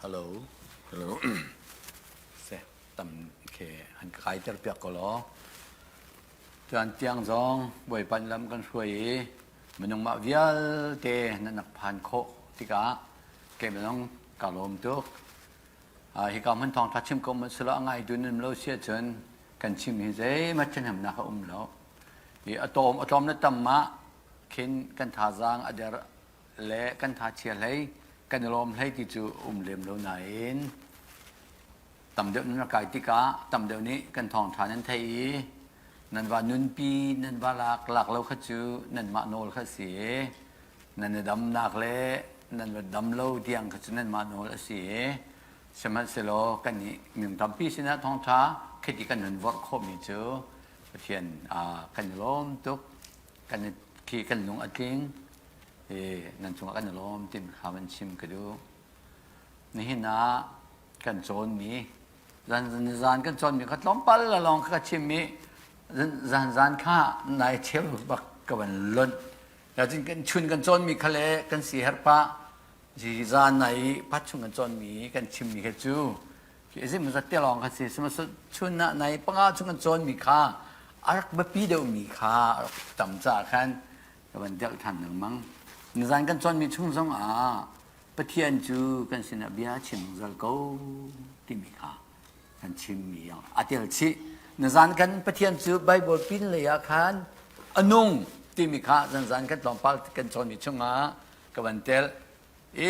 Hello. Hello. Se tam ke han ka kai ter piak ko law. Tuan tiang zong Bawipa lam kan hruai i minung mah vialte nan nak phan khawh tikah ke minung ka lawm tuk. Hika hmun thawngṭha chim ko hmanh selaw a ngai dun um lo si ahcun kan chim hi zeihmanh ṭhahnemnak a um lo. I a tawm a tlawm le tam ah khin kan thazaang a der le kan tha chia hlei kan i lawm hlei ti cu um lem lo nain tam deuh nan rak kai tikah tam deuh nih kan thawngṭha nan theih i nan va nunpi nan va lak lak lo kha cu nanmah nawl kha si i nan i damnak le nan va dam lo tiang kha cu nanmah nawl a si i sihmanhsehlaw kannih minung tampi sinah thawngṭha khiti kan hun vorh khawhmi cu Pathian kan i lawm tuk kan khi kan lung a tling i nan cungah kan i lawm timi kha van chim ka duh. Nihin ah kan cawnmi zan zan kan cawnmi kha tlawmpal lawng kha ka chim i zan zan kha nai cheu bak ka van lonh Cun kan chun kan cawnmi kha le kan si herh pah zan nai pat chung kan cawnmi kan chimmi kha cu khi zat te lawng kha si sihmanhsehlaw chun ah nai panga chung kan cawnmi kha a rak biapi deuhmi kha a rak tam caah khan ka van delh ṭhan lengmang. Nizan kan cawnmi chung zong ah Pathian cu kan sinah bia chim zungzal ko timi kha kan chimmi a tel chih. Nizan kan Pathian cu Bible pin lei ah khan a nung timi kha zanzan kan tlawmpal kan cawnmi chungah ka van tel. I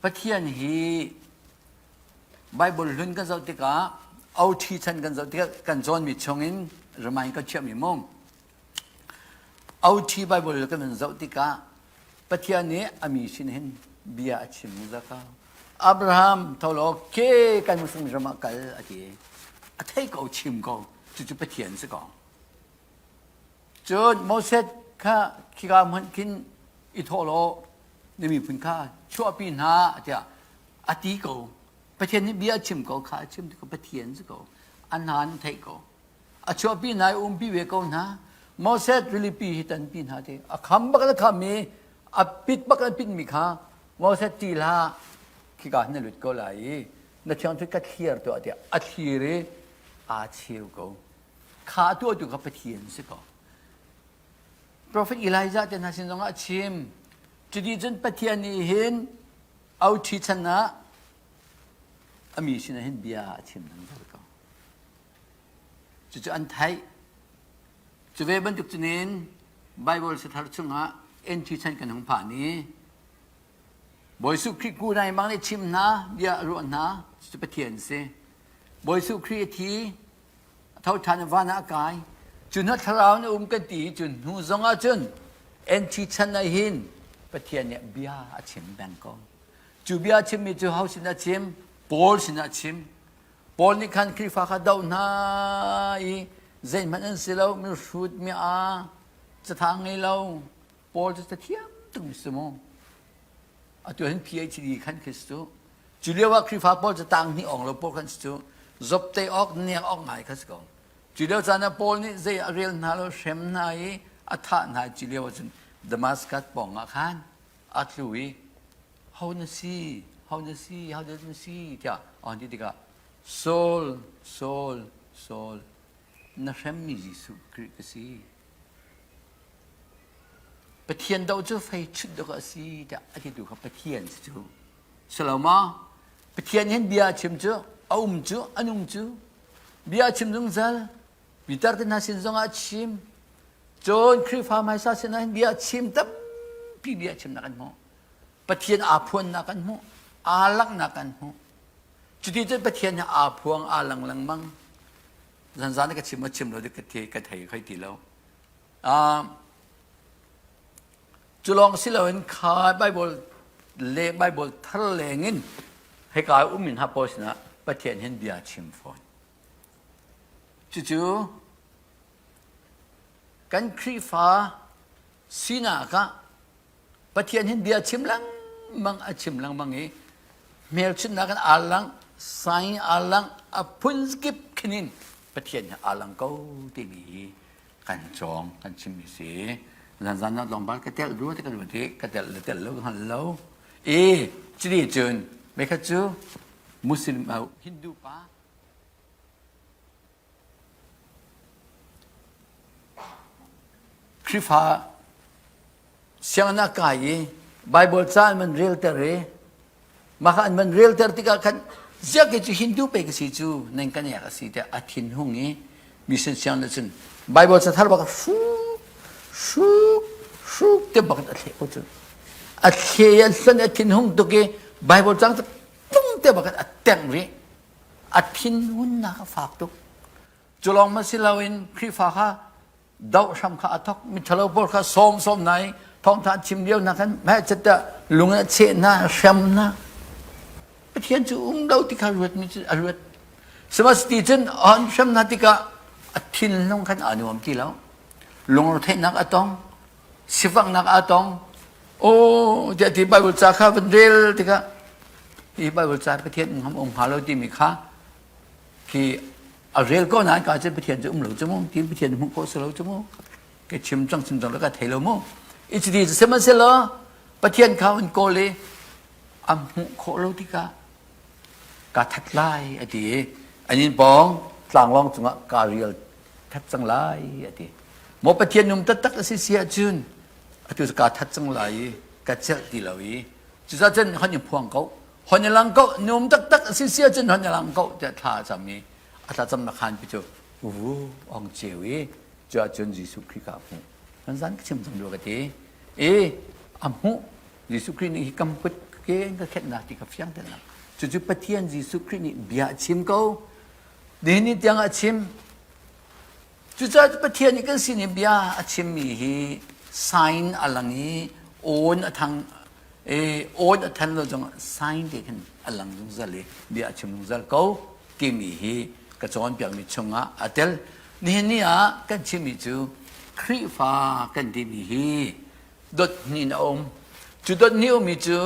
Pathian hi Bible hlun kan zoh tikah OT chan kan zoh tikah kan cawnmi chungin remind ka chiahmi mu. OT Bible kan zoh tikah Pathian nih a mi sin hin bia a chim zaka. Abraham tholo ke kan muslim ram ah kal a ti. A thei ko chim ko. Cucu Pathian si ko. Cun Moses kha khika hmun khin i thawh law na miphun kha chuahpi hna tiah a ti ko. Pathian nih bia a chim ko kha a chim ko Pathian si ko. A hna an theih ko. A chuahpi hna i umpi ve ko hna. Moses rilipi hi tanpi hna ti. A kham bak a kham i a pit bak a pitmi kha Moses ti hlah khika na lut ko lai i na thiang cu ka thlir tuah tiah a thlir i aa cheu ko. Kha a tuahtu kha Pathian si ko. Prophet Elijah te hna sin zongah a chim. Cuti cun Pathian nih hin OT chan ah a mi sinah hin bia a chim lengmang ko. Cucu an theih. Cu ve bantuk cunin Bible sathar chungah NT chan kan hung phan i Bawi Jesuh Khrih ku nai mang nih chim hna, bia a ruah hna, cucu Pathian si. Bawi Jesuh Khrih a thi, a tho ṭhan i van ah a kai. Cu hna thlarau na um kan ti cu hnu zong ah cun NT chan ah hin Pathian nih bia a chim peng ko. Cu bia a chimmi cu ho sin a chim? Paul sinah a chim. Paul nih khan Khrihfa kha doh hna i zeihmanh an si lo, mihrut, mi aa, cathang ngei lo. Paul cu cathiam tuk mi si mu. Atu hin PhD khan khi si cu. Cu lio ah Khrihfa pawl cu tang hnih awng lo pawl khan si cu. Zop te awk, nek awk ngai kha si ko. Cu lio caan ah Paul nih zei a rel hna lo, hrem hna i a thah hna i cu lio ah cun Damascus pawng ah khan a tlu i ho na si, ho na si, ho na si tiah a hon ti tikah Saul, Saul, Saul, na hremmi Jesuh Khrih ka si. Pathian doh cu fei chut dawk a si tiah a titu kha Pathian si cu. Si lo ma? Pathian hin bia a chim cu, a um cu, a nung cu. Bia a chim zungzal. Peter te hna sin zongah a chim. Cun Khrihfa hmaisa sinah hin bia a chim tampi bia a chimnak kan hmuh. Pathian aa phuannak kan hmuh. Aa langhnak kan hmuh. Cuti cun Pathian hi aa phuang, aa lang lengmang. Zanzan ka chim ma chim lo ka thei ka thei khai ti lo. Cu lawng si loin kha Bible le Bible thar lengin hika um in ha pawl sinah Pathian hin bia chim fawn. Cucu kan Khrihfa sinak ah Pathian hin bia chim lengmang a chim lengmang i hmelchunhnak in aa lang, sign aa lang, a phunkip khin in Pathian hi aa lang ko timi hi kan cawng kan chimmi si. Zanzan ah tlawmpal ka telh rua te ka ruat i ka telh le telh lo ka hngal lo. I cuti cun. Meikhat cu Muslim Hindu pa Khrihfa sianginn ah kai i Bible ca an van relter i mah kha an van relter tikah khan ziah kei cu Hindu pei ka si cu nan kan ek a si tiah a thinhung i mission sianginn ah cun Bible ca thar bak hruk hruk hruk te bak a thleh ko cu a thle i a hlan a thinhung tuk i Bible cang cu tung te bak a tengh rih a thinhunnak a fak tuk cu lawng ma si loin Khrihfa kha doh hram kha a thok miṭhalo pawl kha sawm sawm hna i thawngṭha an chim lio hna khan hmaichiat ah lung a cheh hna hrem hna Pathian cu um lo ti kha ruat mi cu a ruat sihmanhsehlaw cun an hrem hna tikah a thinlung khan aa nuam ti lo lungretheihnak a tong sifaknak aa tong aw tiah ti Bible ca kha van rel tikah hi Bible ca Pathian um um hnga lo timi kha khi a rel ko nain ka cu Pathian cu um lo cu mu ti Pathian hmuh khawh si lo cu mu ke chim cang chim cang ka thei lo mu i cuti sihmanhsehlaw Pathian kha un kawl i a hmuh khawh lo tikah ka that lai a ti i an inn pawng tlanglawng cungah ka rial that cang lai a ti maw Pathian num taktak a si si ahcun atu cu ka that cang lai i ka celh ti lo i cucaah cun hon i phuang ko hon i lang ko num taktak a si si ahcun hon i lang ko tiah thla a cam i a thlacamnak khan pi cu uvu ong ceu i cu ahcun Jesuh Khrih kha a hmuh kan zan ka chim cang rua ka ti i a hmuh Jesuh Khrih nih hi kam kut ke in ka khenhnak ti kha fiang te lang cucu Pathian Jesuh Khrih nih bia a chim ko nihin ni tiang a chim Cucaah Pathian nih kan sin i bia a chimmi hi sign a lang i awn a thang i awn a than lo zongah sign te khin a lang zungzal i bia a chim zungzal ko timi hi ka cawnpiakmi chungah a tel. Nihin ni ah kan chimmi cu Khrihfa kan timi hi dot hnih in a um. Cu dot hnih ummi cu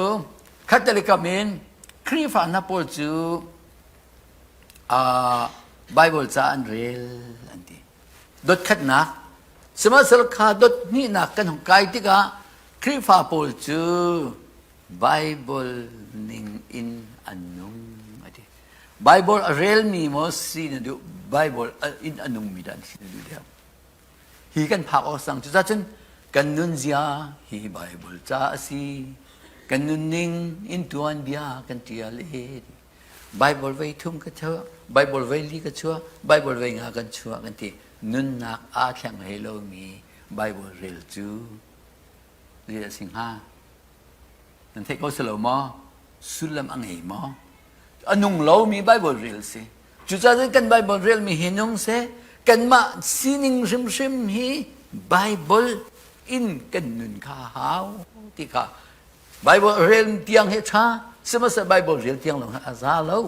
khattali kam in Khrihfa hna pawl cu Bible ca an rel an ti. Dotkhatnak sihmanhsehlaw kha dot hnihnak kan hung kai tikah Khrihfa pawl cu Bible ning in an nung a ti. Bible a relmi maw si na duh Bible in a nungmi dah si na duh deuh. Hi kan phak awk sang cucaah cun kan nunzia hi Bible ca a si. Kan nunning in tuanbia kan ṭial e. Bible vei thum ka chuah, Bible vei li ka chuah, Bible vei nga kan chuah kan ti. Nunnak aa thleng hlei lomi Bible rel cu zei a si hnga? Nan theih ko si lo maw? Sullam a ngei maw? A nung lomi Bible rel si. Cucaah cun kan Bible relmi hi nung seh, kanmah sining hrimhrim hi Bible in kan nun kha hau ti kha Bible rel tiang hi ṭha sihmanhsehlaw Bible rel tiang lawng a za lo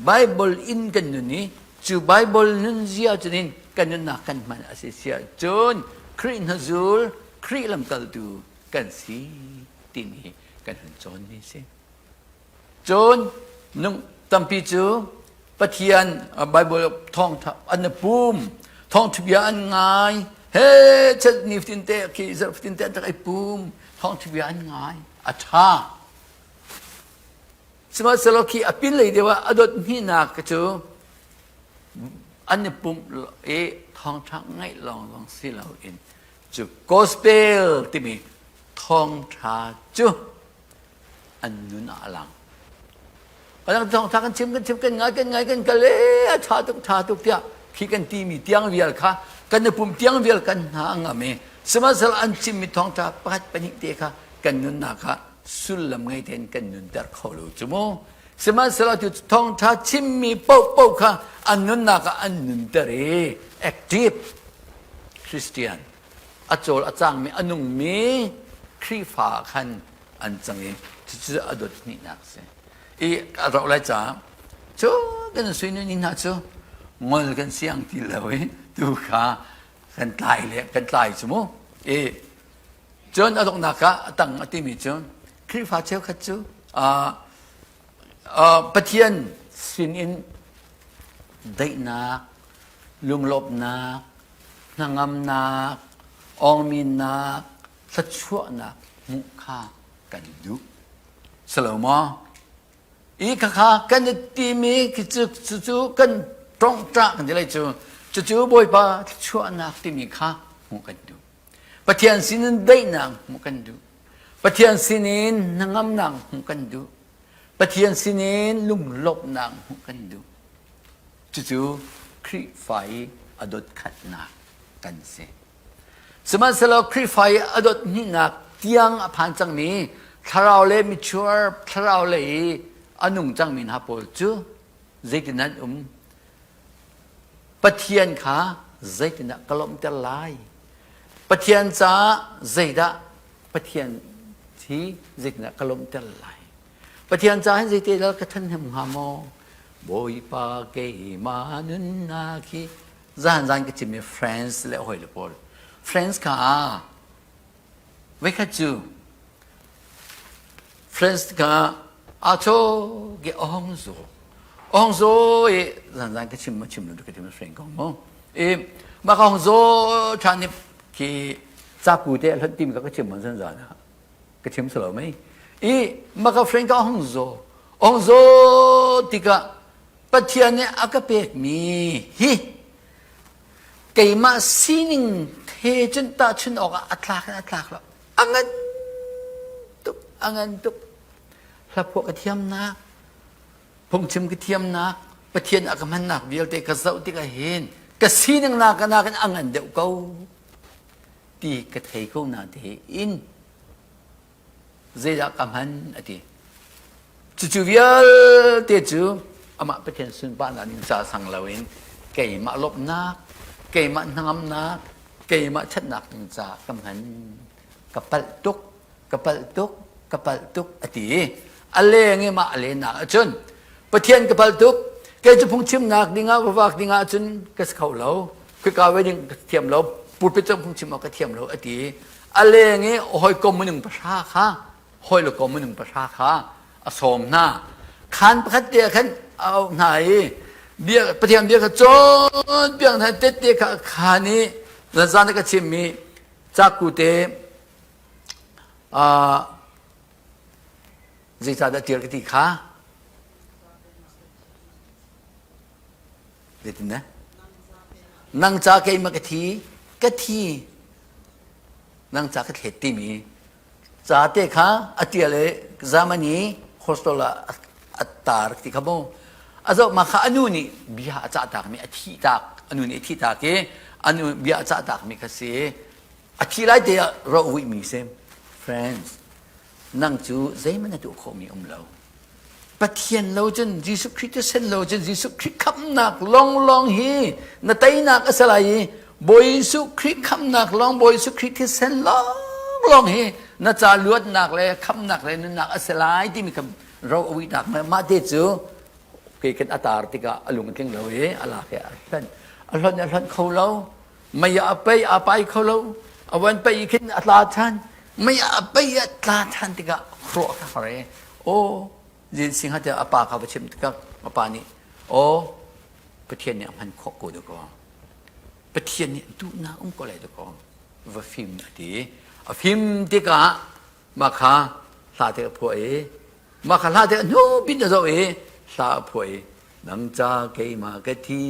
Bible in kan nun i cu Bible nunzia cun in kan nunnak kan hman a si siah cun Khrih hnazul Khrih lamkaltu kan si timi kan hun cawnmi si cun nung tampi cu Pathian Bible thawngtha an pum thawngthabia an ngai he chet ni fatin te khi zarh fatin te an rak i pum thawngthabia an ngai a tha sihmanhsehlaw khi a pin lei deuh ah a dot hnihnak cu an i pumh i thawngtha ngaih lawng lawng si loin cu gospel timi thawngtha cu an nun ah a lang. Kadang thawngtha kan chim kan chim kan ngai kan ngai kan kal e a tha tuk tha tuk tiah khi kan timi tiang vial kha kan i pum tiang vial kan hna a ngam i sihmanhsehlaw an chimmi thawngtha pakhat pahnih te kha kan nunnak kha sullam ngei tein kan nunter kho lo cu mu sihmanhsehlaw cu thawngtha chimmi paohpaoh kha an nunnak ah an nunter i active Christian a cawl a cangmi a nungmi Khrihfa khan an cang i cucu a dot hnihnak a si i a rauh lai caah cu kan sui ni hna cu ngol kan siang ti lo i tu kha kan tlai le kan tlai cu mu i cun a donghnak ah a tang a timi cu Khrihfa cheukhat cu Pathian sin in daihnak lunglawmhnak hnangamnak awngminnak thluachuahnak hmuh kha kan duh. Si lo maw? I khakha kan i timi khi cu cu kan ṭongṭah kan ti lai cu. Cucu Bawipa thluachuahnak timi kha hmuh kan duh. Pathian sinin daihnak hmuh kan duh. Pathian sinin hnangamnak hmuh kan duh. Pathian sinin lunglawmhnak hmuh kan duh. Cucu Khrihfa i a dot khatnak kan si. Sihmanhsehlaw Khrihfa i a dot hnihnak tiang a phan cangmi thlarau le mature thlarau lei i a nung cangmi hna pawl cu zeitin an um? Pathian kha zeitindah ka lawmhter lai? Pathian caah zeidah Pathian hi zeitindah ka lawmhter lai? Pathian caah hin zeite ka ṭhahnem hnga maw? Bawipa keimah nunnak hi zan zan ka chimmi friends le hawile pawl friends kha voikhat cu friends kha a cho ge ong zo ong zo i zan zan ka chim ma chim lo ka chim friend kong mo i ma ka ong zo than ni ki caku te hlat tim ka ka chim mon zan zan ka chim salo mei i ma ka friend ka ong zo ong zo tikah Pathian nih a ka pekmi hi keimah sining he cun tahchunh awkah a tlak in a tlak lo. A ngan tuk, a ngan tuk. Hlaphuah ka thiamnak, phungchim ka thiamnak, Pathian a ka hmannak vialte ka zoh tikah hin ka sining nak nakin a ngan deuh ko ti ka thei ko na tein zeidah ka hman a ti. Cucu vialte cu amah Pathian sunparnak ning ca sang loin keimah lawmhnak, keimah hnangamnak, keimah ṭhatnak ding ca ka hman. Ka palh tuk, ka palh tuk, ka palh tuk a ti i a leng i mah a lennak ahcun Pathian ka palh tuk, kei cu phungchimnak dingah va vak dingah cun ka si kho lo, khika ve ding ka thiam lo, pulpit cun phungchim awk ka thiam lo a ti i a leng i hawikom minung pahra kha hawi le kom minung pahra kha a sawm hna. Khaan pakhat te ah khan a auh hna i bia Pathian bia kha cawnpiak hna tette kha a khaan i zan a ka chimmi caku te zeicahdah tial ka ti kha zeitin ne nang ca keimah ka thi ka thi nang ca ka thlet timi Ca te kha a ṭial i Germany hostel ah a tar ti kha mu. A zoh ma kha a nu nih bia a cah takmi a thih tak a nu nih a thih tak i a nu bia a cah takmi kha si. A thi lai te ah ro vuimi si. Friends, nang cu zeihmanh na tuah khawhmi um lo. Pathian lo cun Jesuh Khrih thisen lo cun Jesuh Khrih khamhnak lawnglawng hi na teinak a si lai i Bawi Jesuh Khrih khamhnak lawng Bawi Jesuh Khrih thisen lawnglawng hi na ca luatnak le khamhnak le nunnak a si lai timi kha ro a uihnak mah te cu kei kan a tar tikah a lung a tling lo i a lak i a hlonh a hlonh a hlonh kho lo mei ah a pei a pai kho lo a van pei khin a tla ṭhan mei ah a pei a tla ṭhan tikah hrawh a har i aw Zin ha tiah a pa kha va chim tikah a pa nih aw Pathian nih a hman khawh ko dakaw Pathian nih duhnak um ko lai dakaw va fim a ti a fim tikah mah kha hla te a phuah i mah kha hla te a hnu bin a zoh i hla a phuah i nang ca keimah ka thi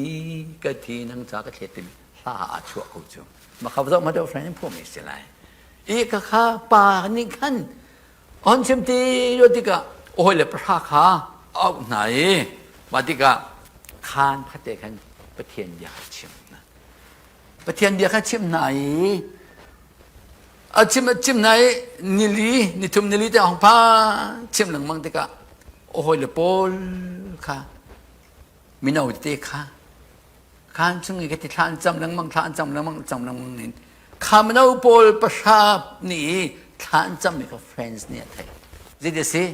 ka thi nang ca ka thlet timi hla aa chuah ko cu mah kha zoh ma deuh friend phuah mi si lai i ka kha pa nih khan on chim ti lo tikah hawi le pahra kha auh hna i mah tikah khaan khatte khan Pathian bia kha chim hna Pathian bia kha chim hna i a chim a chim hna i nili nithum nili te hong pha chim lengmang tikah hawi le pawl kha mino te kha khaan chung i ka ti thla an cam lengmang thla an cam lengmang cam lengmang in kha mino pawl pahra nih thla an cammi kha friends nih a theih zeiti a si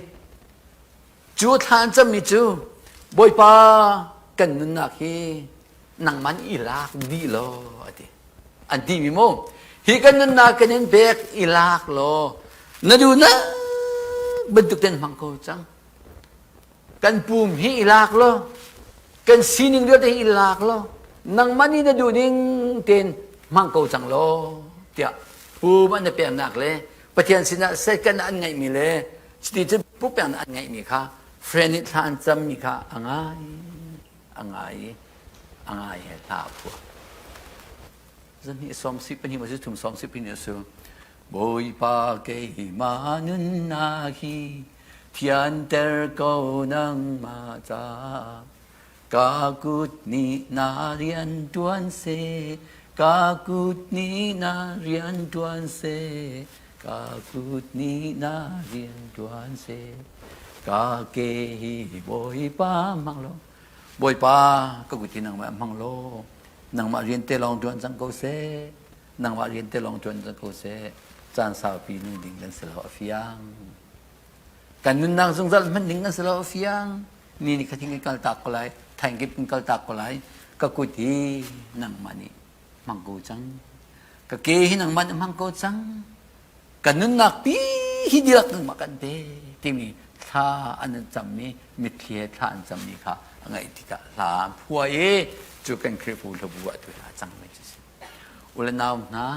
cu thla an cammi cu bawipa kan nunnak hi nangman i lak dih law a ti an ti mi mu hi kan nunnak kan in pek i lak law na duhnak bantuk ten hmang ko cang kan pum hi i lak law kan sining vialte hi i lak law nangmah nih na duh ning tein hmang ko cang law tiah pum an na peknak le Pathian sinah second an ngeihmi le cuti cun pupeknak an ngeihmi kha. Friend nih thla an cammi kha a ngai, a ngai i a ngai he hla a phuah. Zahnih sawm si pahnih ma si thum sawm si pahnih a su. Bawipa keimah nunnak hi thianter ko nangmah caah Ka kut nih na rian ṭuan seh, ka kut nih na rian ṭuan seh, ka kut nih na rian ṭuan seh. Ka ke hi Bawipa hmang law, Bawipa ka kut hi nangmah hmang law, nangmah rian te lawng ṭuan cang ko seh, nangmah rian te lawng ṭuan cang ko seh. Caan saupi nung ding kan si lo a fiang. Kan nunnak zungzal hman ding kan si lo a fiang. Ni nih khating in kal tak ko lai, thaingkip in kal tak ko lai. Ka kut hi nangmah nih hmang ko cang. Ka ke hi nangmah nih hmang ko cang. Ka nunnak pi hi dihlak nangmah kan pe timi thla an cammi mitthli he thla an cammi kha a ngaih tikah hla an phuah i cu kan Khrihfabu hlabu ah tu a cang mi cu si. Ule nau hna,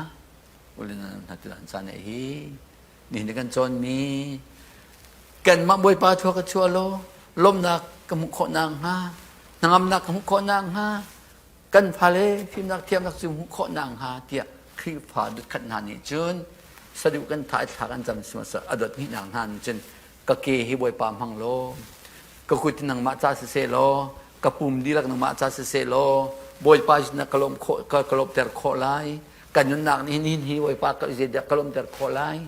ule nau hna tu an caan hi Nihin kan cawnmi kanmah Bawipa thua ka chuah law lawmhnak ka hmuh khawh nakhnga hnangamnak ka hmuh khawh nakhnga kan fale fimnak thiamnak cu hmuh khawh nakhnga tiah Khrihfa dutkhat hna nih cun saduh kan thah i thla kan cam sihmanhsehlaw a dot hnihnak hna nih cun ka ke hi Bawipa hmang law ka kut nangmah ca siseh law ka pum dihlak nangmah ca siseh law Bawipa sin ka lawm khawh ka lawmhter khawh lai kan nunnak nih nihin hi Bawipa ka zeidah ka lawmhter khawh lai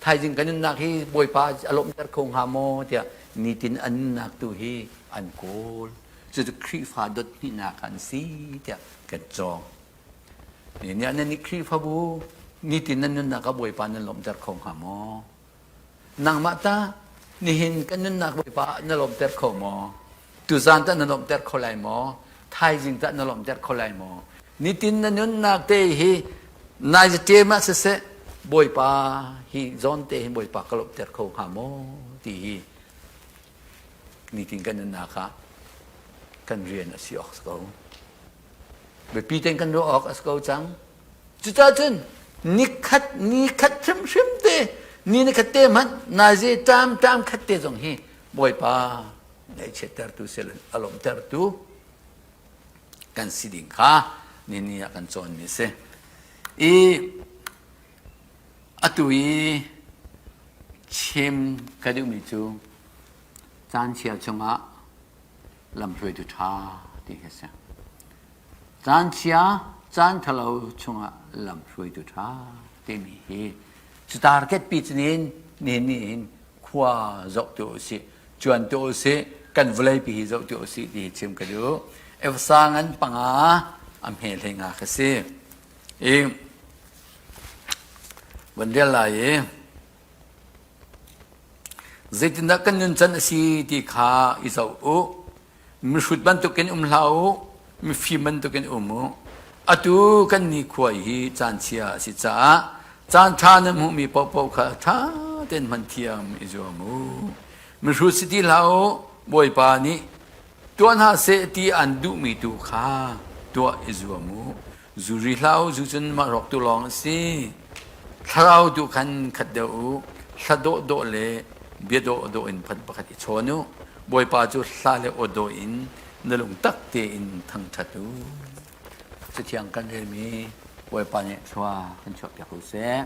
thaizing kan nunnak hi Bawipa a lawmhter kho hnga maw tiah nitin an nunnak tu hi an kawl cucu Khrihfa dot hnihnak an si tiah kan cawng ni nih nan nih Khrihfabu nitin nan nunnak ah Bawipa nan lawmhter kho hnga maw Nangmah tah nihin kan nunnak Bawipa na lawmhter kho maw? Tuzaan tah na lawmhter kho lai maw? Thaizing tah na lawmhter kho lai maw? Nitin na nunnak te hi nai ṭem ah siseh Bawipa hi zawn te hin Bawipa ka lawmhter kho hnga maw ti hi nitin kan nunnak ah kan rian a si awk si ko. Biapi tein kan ruah awk a si ko cang. Cucaah cun nikhat nikhat hrimhrim te ni ni khat te hmanh naize ṭam ṭam khat te zong hi Bawipa ngaihchiattertu sel a lawmhtertu kan si ding kha ni ni ah kan cawnmi a si. I atu i chim ka duhmi cu caan chia chungah lamhruaitu ṭha ti hi a si. Caan chia, caan ṭhalo chungah lamhruaitu ṭha timi hi cu target pi cun nihin ni hin khua zoh tu usih, cuan tu usih, kan vawleipi hi zoh tu usih ti hi chim ka duh. Efasa ngan panga a hme hlei nga ka si. I van rel lai i zeitindah kan nuncan a si ti kha i zoh u. Mihrut bantukin um hlah u, mifim bantukin um u. Atu kan nikhua hi caan chia a si caah caan ṭha nan hmuhmi paohpaoh kha ṭha tein hman thiam i zuam u. Mihrut si ti hlah u, Bawipa nih tuah hna seh ti an duhmi tu kha tuah i zuam u. Zu ri hlah u, zu cun mah rawktu lawng a si. Thlarau tu khan khat deuh u, hla dawhdawh le bia dawhdawh in phan pakhat i chawn u. Bawipa cu hla le aw dawh in na lungtak tein thangṭhat u. Cathiang kan relmi Bawipa nih thlua kan chuahpiak ko seh.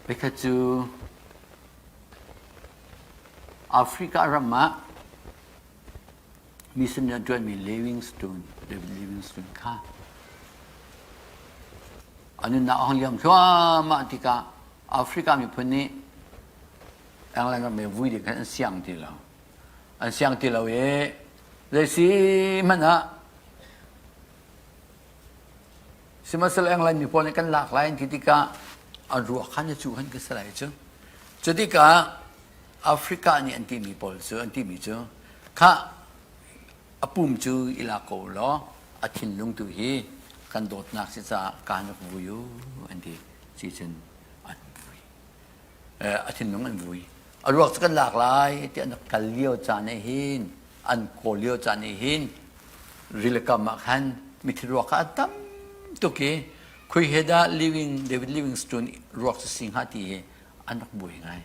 Pakhat cu Africa ram ah mission rianṭuanmi Livingstone, David Livingstone kha a nunnak a hung liam thluahmah tikah Africa miphun nih England ram i vui ding khan an siang ti lo. An siang ti lo i zeisi hmanh ah Sihmanhsehlaw England mi pawl nih kan lak lai an ti tikah an ruak khan a cu han ka si lai cu. Cu tikah Africa nih an timi pawl cu an timi cu khah a pum cu i lak ko law a thinlung tu hi kan dawtnak si caah kaan rak vui u an ti. Cucun an vui. A thinlung an vui. A ruak cu kan lak lai ti an rak kal lio caan ah hin an kawl lio caan ah hin rilikam ah khan mithi ruak kha a tam tuk i. Khui he dah Living David Livingstone ruak cu si hnga ti hi an rak buai ngai.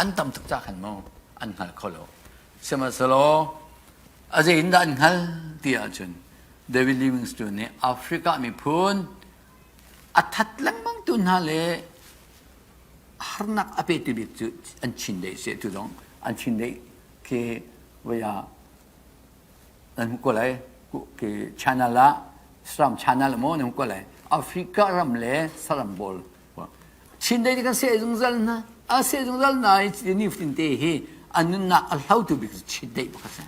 An tam tuk ca khan maw an hngal kho lo. Sihmanhsehlaw a zei in dah an hngal ti ahcun David Livingstone nih Africa miphun a that lengmang tu hna le harnak a petu bik cu an chindeih si tu zong an chindeih khi voi ah nan hmuh ko lai ke channel ah saram channel maw nan hmuh ko lai Africa ram le saram pawl chindeih kan seh zungzal hna a seh zungzal hna i ni fatin te hi an nunnak a hlotu bik cu chindeih bak a si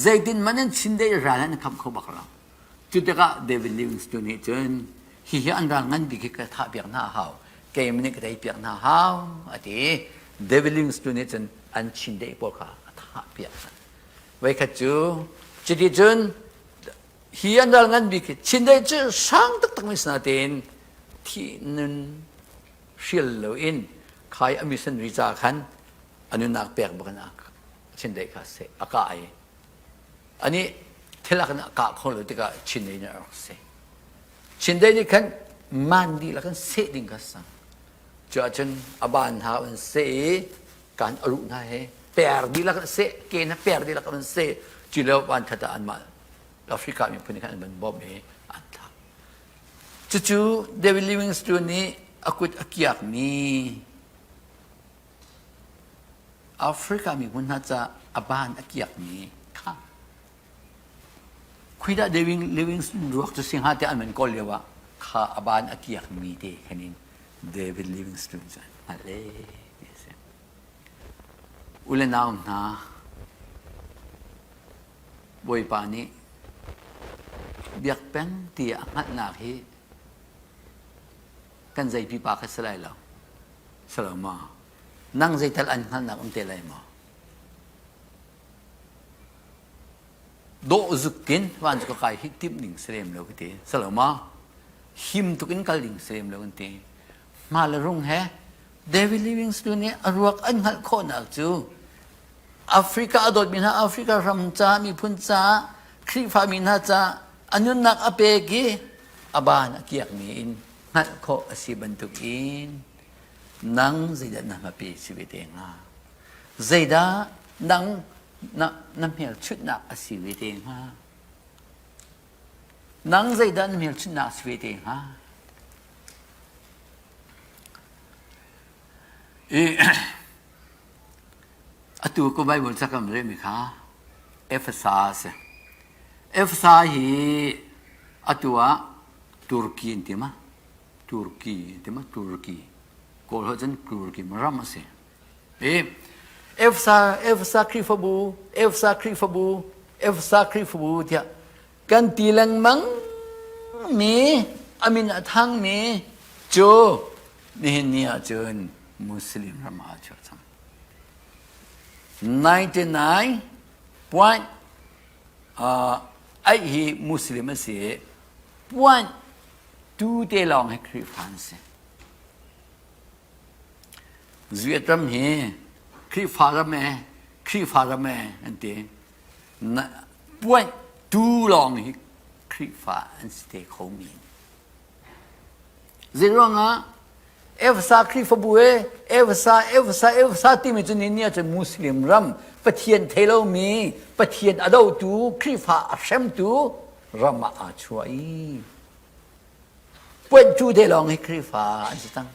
zeitin man an chindeih ral an kham kho bak lo Cu tikah David Livingstone nih cun hihi an ral ngan bik hi ka thah piak hna a hau keimah nih ka tei piak hna hau a ti. David Livingstone nih cun an chindeih pawl kha a thah piak hna. Voikhat cu cuti cun hi an ral ngan bik hi chindeih cu sang taktak mi si natein thih nun hrial loin khai a mission ri ca khan a nunnak pek bak in a chindeih kha a kah i Anih thil ah a kah kho lo tikah Chindeih nih a rak seh. Chindeih nih khan man dihlak in seh ding kha sang. Cu ahcun a ban hna an seh i kan a ruh hna he per dihlak in seh, ke hna per dihlak in seh. Cu lio van that ah anmah Africa miphun nih khan an van bawmh i an thah. Cucu David Livingstone nih a kut a kiakmi Africa miphun hna ca a ban a kiakmi kha khuidah David Livingstone ruak cu si hnga tiah an van kawl lio ah kha a ban a kiakmi te khan in David Livingstone cu an hngalh ee ti a si. U le nau hna Bawipa nih biak peng ti a hngalhnak hi kan zei pipa kha si lai lo. Si lo maw? Nang zeital an hngalhnak um te lai maw? Dawh zuk in van cu ka kai hi timh ding si lem lo ka ti. Si lo maw? Him tuk in kal ding si lem lo kan ti. Hma le rung he David Livingstone nih a ruak an hngalh khawhnak cu Africa a dawtmi hna Africa ram ca miphun ca Khrihfa mi hna ca a nunnak a pek i a ban a kiakmi in hngalh khawh a si bantukin nang zeidah na hmapi si ve te hnga? Zeidah nang na, na hmelchunhnak a si ve te hnga? Nang zeidah na hmelchunhnak a si ve te hnga? I atu ko Bible cakam remi kha Efesa a si. Efesa hi atu ah Turkey an ti ma? Turkey an ti ma? Turkey. Kawl holh cun Turkey ram a si. I Efesa Efesa Khrihfabu Efesa Khrihfabu Efesa Khrihfabu tiah kan ti lengmang mi a min a thangmi cu nihin ni ahcun Muslim ram ah a chuah cang. 99 point aih hi Muslim a si i point tu te lawng hi Khrihfa an si. Zuet ram hi Khrihfa ram e Khrihfa ram e an ti. Point tu lawng hi Khrihfa an si te kho mi. Zeiruangah Efesa Khrihfabu e Efesa Efesa Efesa timi cu ni ni ahcun Muslim ram Pathian thei lomi Pathian a dotu Khrihfa a hremtu ram ah aa chuah i puanhtu te lawng hi Khrihfa an si cang.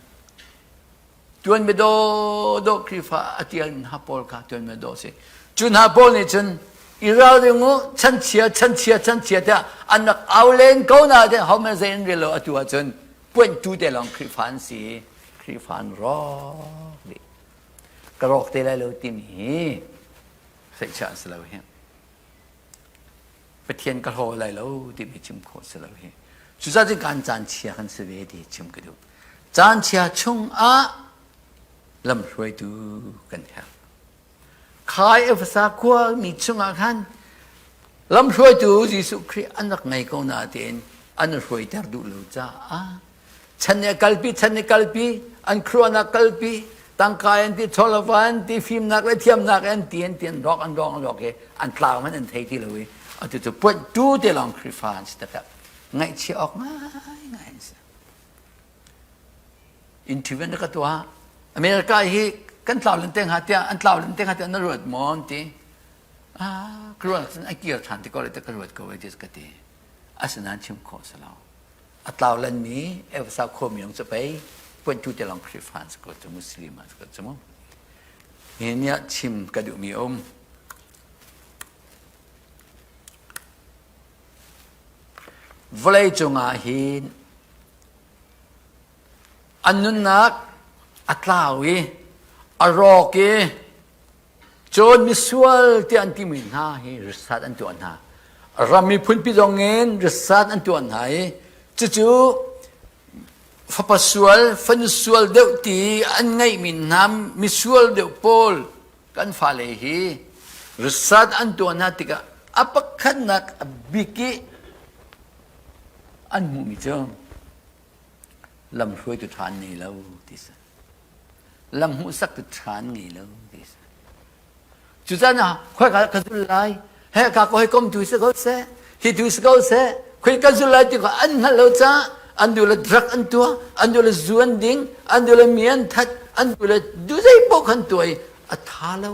Tuan bia dawhdawh Khrihfa a tial hna pawl kha tuan bia dawh si. Cu hna pawl nih cun i ralring u chanchia chanchia chanchia tiah an rak au len ko na te ho zei an rel lo atu ahcun puanhtu te lawng Khrihfa an si Khrihfa an rawk dih. Ka rawk te lai lo timi hi seihchiah an si lo hi. Pathian ka hlaw lai lo timi chim khawh si lo hi. Cucaah cun kan caan chia kan si ve ti chim ka duh. Caan chia chung ah lamhruaitu kan herh. Khai Efesa khua mi chungah khan lamhruaitu Jesuh Khrih an rak ngei ko na tiin an hruaiter duh lo caah chan nih a kalpi chan nih kalpi an khuaruahnak kalpi tangka an ti chawlava an ti fimnak le thiamnak an ti an ti an rawk an rawk an rawk i an tlau man an thei ti lo i atu cu puanh tu te lawng Khrihfa an si taktak ngaihchia awk ngaingai an si. Interview na ka tuah. America hi kan tlau len te hnga tiah an tlau len te hnga tiah na ruat maw an ti. Ah, ka ruat cun a kir ṭhan ti ko lai tiah ka ruat ko ai ti ka ti. Asinain chim khawh si lo. A tlau lenmi Efesa khuami zong cu pei puantu te lawng Khrihfa an si ko cu Muslim an si ko cu mu. Hi ni ah chim ka duhmi a um. Vawlei cungah hin an nunnak a tlau i a rawk i cun misual tiah an timi hna hi risat an tuah hna. Ram miphun pi zong in risat an tuah hna i cucu fapa sual, fanu sual deuh ti an ngeihmi hna misual deuh pawl kan fale hi risat an tuah hna tikah a pakhatnak a bik i an hmuhmi cu lamhruaitu ṭha an ngei lo ti si. Lam hmuhsaktu ṭha an ngei lo ti si. Cucaah na khoi ka ka zul lai, he ka ko kom tu si ko seh, hi tu si ko seh, khoi ka zul lai ti ko an hngalh lo caah an duh le drug an tuah, an duh le zu an ding, an duh le mi an that, an duh le du zei paoh khan tuah i a tha lo.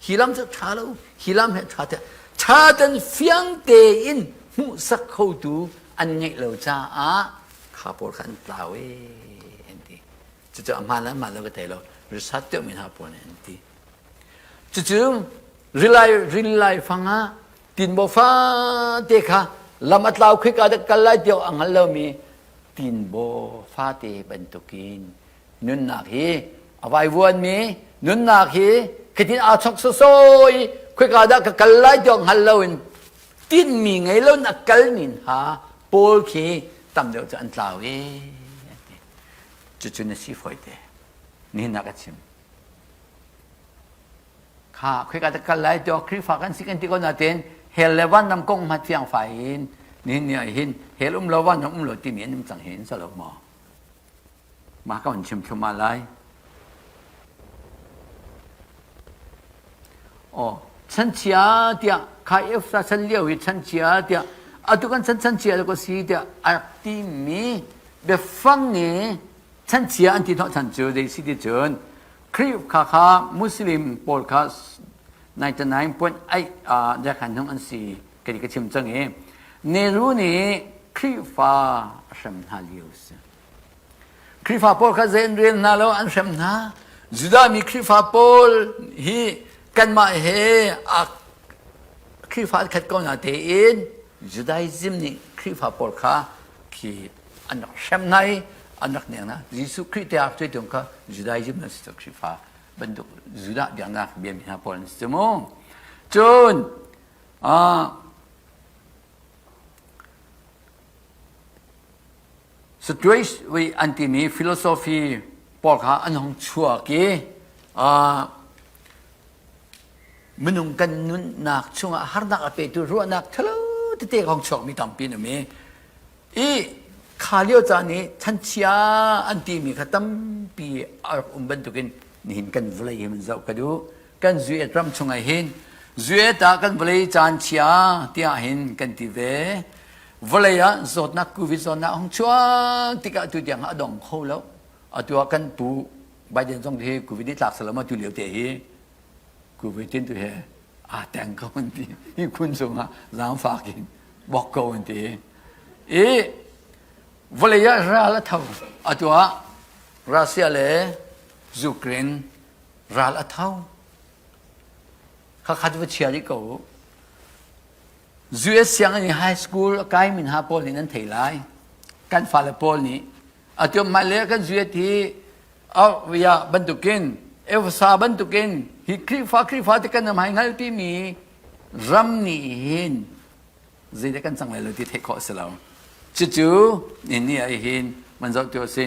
Hi lam cu tha lo, hi lam he tha te. Tha ten fiang tein hmuhsak khotu an ngeih lo caah kha pawl kha an tlau e an ti. Cucu a hmaan le hmaan lo ka thei lo. Risat deuhmi hna pawl nih an ti. Cucu rilai rilai fang ah tinbaw fate kha lam a tlau khika dah kal lai tiah a hngal lomi tinbaw fate bantukin nunnak hi a vaivuanmi nunnak hi khitin aa chok sawsaw i khika dah ka kal lai tiah hngal loin tinmi ngei loin a kalmi hna pawl khi tam deuh cu an tlau e cucu na si fawi te nihin ah ka chim Kha khoika ta kal lai tiah Khrihfa kan si kan ti ko nain hell le vanram kong hma fiang fai in nihin ni ah hin hell um lo vanram um lo timi an um cang hin sa lo maw? Mah ka hun chim thluahmah lai. Aw, chanchia tiah kha Efsa chan lio hi chanchia tiah atu kan chan chanchia ko si tiah a rak timi biafang i chanchia an ti hnawh chan cu zei si ti cun Khrihfa kha Muslim pawl kha 99.8 ah khan hung an si ka ka chim cang i Nehru nih Khrihfa a hrem hna lio si. Khrihfa pawl kha zei an rel hna lo an hrem hna. Judah mi Khrihfa pawl hi kanmah he a Khrihfa an khat ko na tein Judaism nih Khrihfa pawl kha khi an rak hrem hna i an rak neng hna. Jesuh Khrih te ah cuitung kha Judaism an si cu Khrihfa bantuk Judah biaknak biami hna pawl an si cu mu. Cun Stoics an timi philosophy pawl kha an hung chuak i minung kan nunnak chungah harnak a petu ruahnak ṭhalo tete a hung chuakmi tampi an um i I kha lio caan i chanchia an timi kha tampi a rak um bantukin nihin kan vawlei hi mun zoh ka duh. Kan Zuet ram chungah hin Zuet ah kan vawlei caan chia tiah hin kan ti ve. Vawlei ah zawtnak covid zawtnak hung chuak tikah tu tiang a dong kho lo. Atu ah kan pu Biden zong hi covid nih tlak salam atu lio te hi covid tin tu he aa teng ko an ti hi khun chungah zaangfak in bok ko an ti i vawlei ah ral a tho atu ah Russia le Ukraine ral a tho khakhat va chia rih ko US sianginn high school a kai min ha pawl nih nan thei lai kan fale pawl nih atu mah le kan US hi ya bantukin Efesa bantukin hi Khrihfa Khrihfa ti kan hmai hngal timi ram nih hin zeidah kan cang lai lo ti theih khawh a si lo. Cucu ni ni ah hin man zoh tu a si.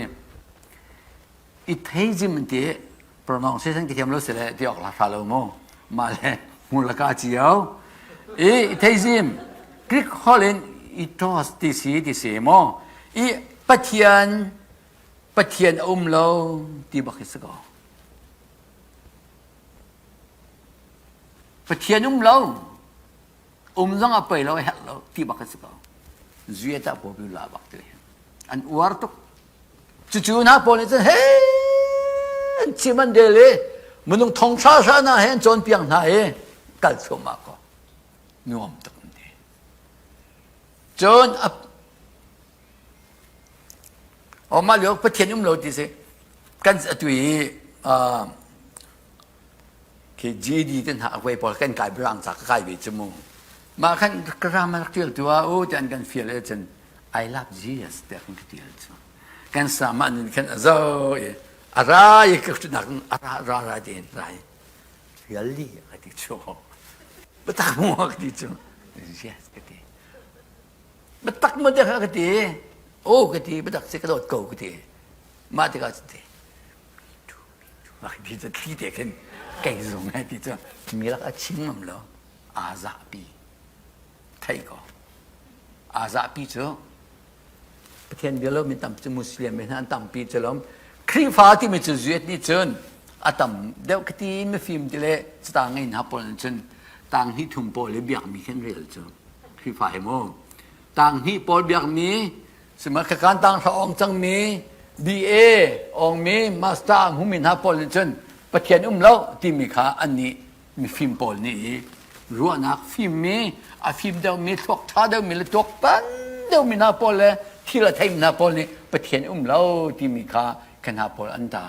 I theizim an ti pronunciation ka thiam lo si le ti awk la hra lo mu. Mah le hmur la ka cio. I theizim Greek holh in ethos ti si ti si mu. I Pathian Pathian a um lo ti bak hi si ko. Pathian um lo, um zong a pei lo, a herh lo ti bak hi si ko. Zuia ta paw la bak ti. An uar tuk. Cucu hna pawl nih cun he an chim an rel i minung thong hra hra hna he an cawnpiak hna i kal thluahmah ko. Nuam tuk an ti. Cun a Oh mah lio Pathian um lo ti si kan atu i khi GED te hna akwai pawl kan kai berang ca ka kai ve cu mu mah khan ka ram rak tial tu ah u ti an kan fial e cun I love Jesus tiah kan ka tial cu kan sa mah nun khan a zo i a ra i ka nak a ra ra ra ti in rai really ka ti cu biatak mu ka ti cu yes ka ti biatak mu te ka ti o ka ti biatak si ka dawt ko ka ti mah tikah cun ti mah ti cu thli te khin kei zung he ti cu mi lak a chim ngam lo aa zahpi thei ko aa zahpi cu Pathian bia lo mi tam cu Muslim mi hna an tampi cu lom Khrihfa timi cu zuet nih cun a tam deuh ka ti mifim ti le cata ngei hna pawl nih cun tang hnih thum pawl i biakmi khin rel cu Khrihfa hi mu tang hnih pawl biakmi sima khakan tang hra ong cangmi BA ongmi master hmumi hna pawl nih cun Pathian um lo timi kha an nih mifim pawl nih i ruahnak fimmi a fim deuhmi thluak ṭha deuhmi le tuaktan deuhmi hna pawl le thil a theimi hna pawl nih Pathian um lo timi kha ka hna pawl an ta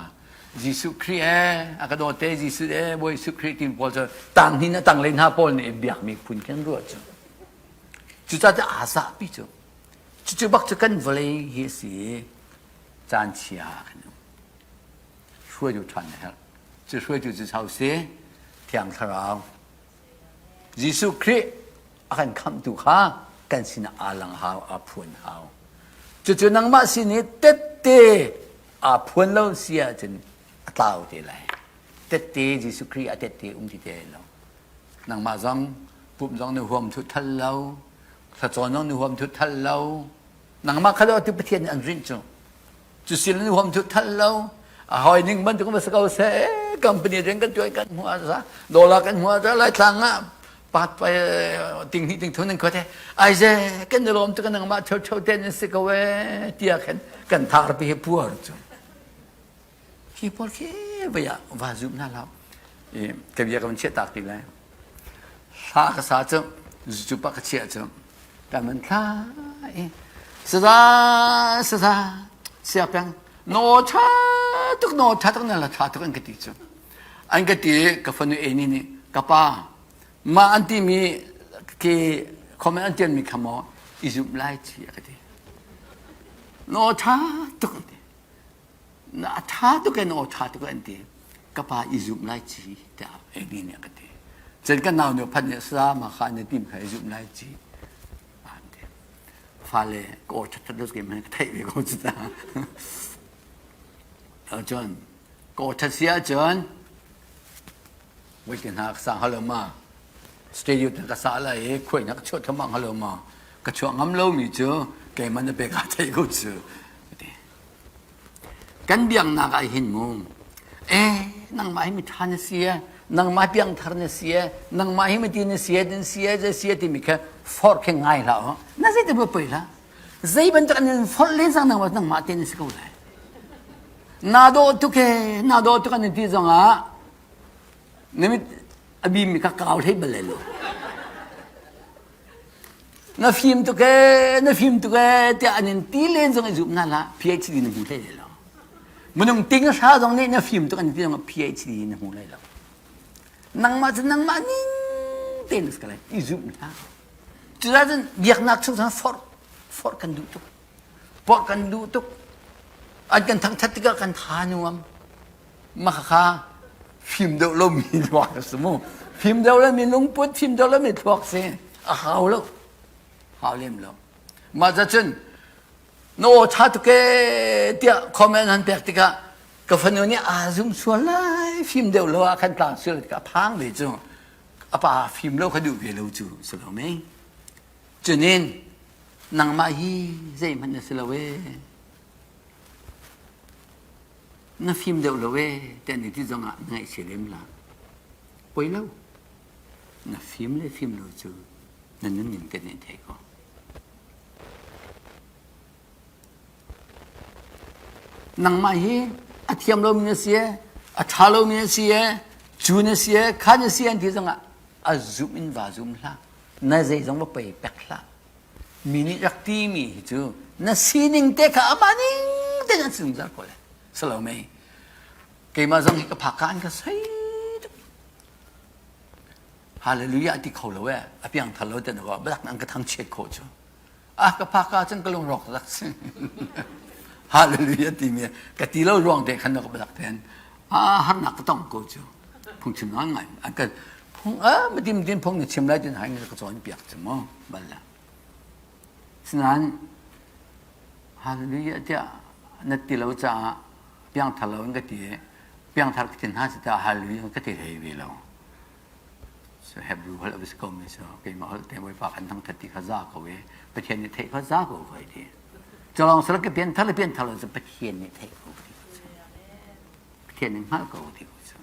Jesuh Khrih e a ka dawt te Jesuh e Bawi Jesuh Khrih timi pawl cu tang hin a tanglei hna pawl nih biakmi phun khin ruah cu cucaah aa zahpi cu cucu bak cu kan vawlei hi a si caan chia kan um hruaitu ṭhan a herh. Cu hruaitu cu hau si Thiang Thlarau. Jesuh Khrih a kan khamhtu kha kan sinah aa lang hau, aa phuan hau. Cucu nangmah sin i tette aa phuan lo si ahcun a tlau te lai. Tette Jesuh Khrih a tette um ti te lo. Nangmah zong pumh zong na huam thut thal lo, thlacawn zong na huam thut thal lo. Nangmah kha lo tu Pathian nih an rinh cu. Cu sin an huam cu thal lo. A hawi ning bantuk va si ko seh. Company rian kan tuan kan hmuh ah za dollar kan hmuh ah za Laitlang ah pat pai ting hnih ting thun an khuate ai ze kan i lawm tu kan nangmah cheu cheu te nan si ko e tiah khan kan thar pi hi puar cu hi pawl khi vai ah va zum hna hlah i ka bia ka van chiah tak ti lai hla ka sa cu zu pa ka chiah cu kan van thla i saza saza sia peng no tha tuk no tha tuk na la tha tuk an ka ti cu an ka ti ka fanu e ni nih ka pa ma an ti mi ke comment an tian mi kha maw i zumh lai chi a ka ti no tha tuk na a ṭha tuk e na aw ṭha tuk an ti ka pa i zumh lai ci tiah Amy nih a ka ti cun ka nau nu phat nih sa ma kha na tim kha i zumh lai ci an ti fale ka aw ṭhat ṭhat lo ke ka theih ve ko cu ta cun ka aw ṭhat si ahcun voi te hna ka sang halo ma studio te ka sa lai i khuai na ka chuah thluahmah halo ma ka chuah ngam lomi cu keimah na pe ka theih ko cu Kan biaknak ah hin mu eh nangmah hi miṭha na si e nangmah piangthar na si e nangmah hi miti na si e din si e zei si e timi kha forh khe ngai hlah u na zei te poi hlah zei bantuk an in forh len sang nangmah nangmah te na si ko lai na dawh tuk e na dawh tuk an in ti zongah na mit a bimi kha kau hlei bal lai lo Na fim tuk ee, na fim tuk ee tiah an in ti len zong i zum hna hlah. PhD na hmu hlei lo. Minung ting hra zong nih na fim tuk an ti zong PhD na hmu lai lo. Nangmah cu nangmah ning tein na si lai. I zum hlah. Cucaah cun biaknak chung cun forh forh kan duh tuk. Porh kan duh tuk. An kan thangthat tikah kan tha nuam. Mah kha fim deuh lomi thluak a si mu. Fim deuh lomi lungput, fim deuh lomi thluak si. A hau lo. Hau lem lo. Mah ca cun na aw ṭha tuk ee tiah comment han pek tikah ka fanu nih aa zum sual lai fim deuh lo ah khan tlang sual tikah a phang ve cu a pa fim lo kha duh ve lo cu si lo mei cunin nangmah hi zeihmanh na si lo ee Na fim deuh lo ee tiah ni ti zongah na ngaihchia lem hlah. Poi lo. Na fim le fim lo cu na nunning te nih thei ko. Nangmah hi a thiam lomi na si e, a ṭha lomi na si e, cu na si e, kha na si an ti zongah a zum in va zum hlah. Na zeizong va pei pek hlah. Mi nih rak timi hi cu na sining te kha amah ning te an si zungzal ko le. Salo mei. Keimah zong hi ka phak ka an ka sei tuk. Hallelujah ti kho lo e. A piang thar lo te na ko. Balak an ka thang chiat khawh cu. Ah ka phak ka cun ka lungrawk rak si. Hallelujah timi ka ti lo ruang te khan ka balak ten. Ah harnak ka tong ko cu. Phungchim ngai ngai. An ka phung ah matim tin phung na chim lai tin hai ka cawn piak cu mu bal la. Sinain hallelujah tiah na ti lo caah piangthar lo in ka ti i piangthar ka tin hna si ta hallelujah ka ti hlei ve lo. So Hebrew holh a si ko mi so keimah holh te Bawipa kan thangthat ti kha za ko i Pathian nih theih kha za ko ko ti. Culawng sal ka pianthar le pianthar lo cu Pathian nih theih ko ti. Pathian nih hngalh ko ti ko cu.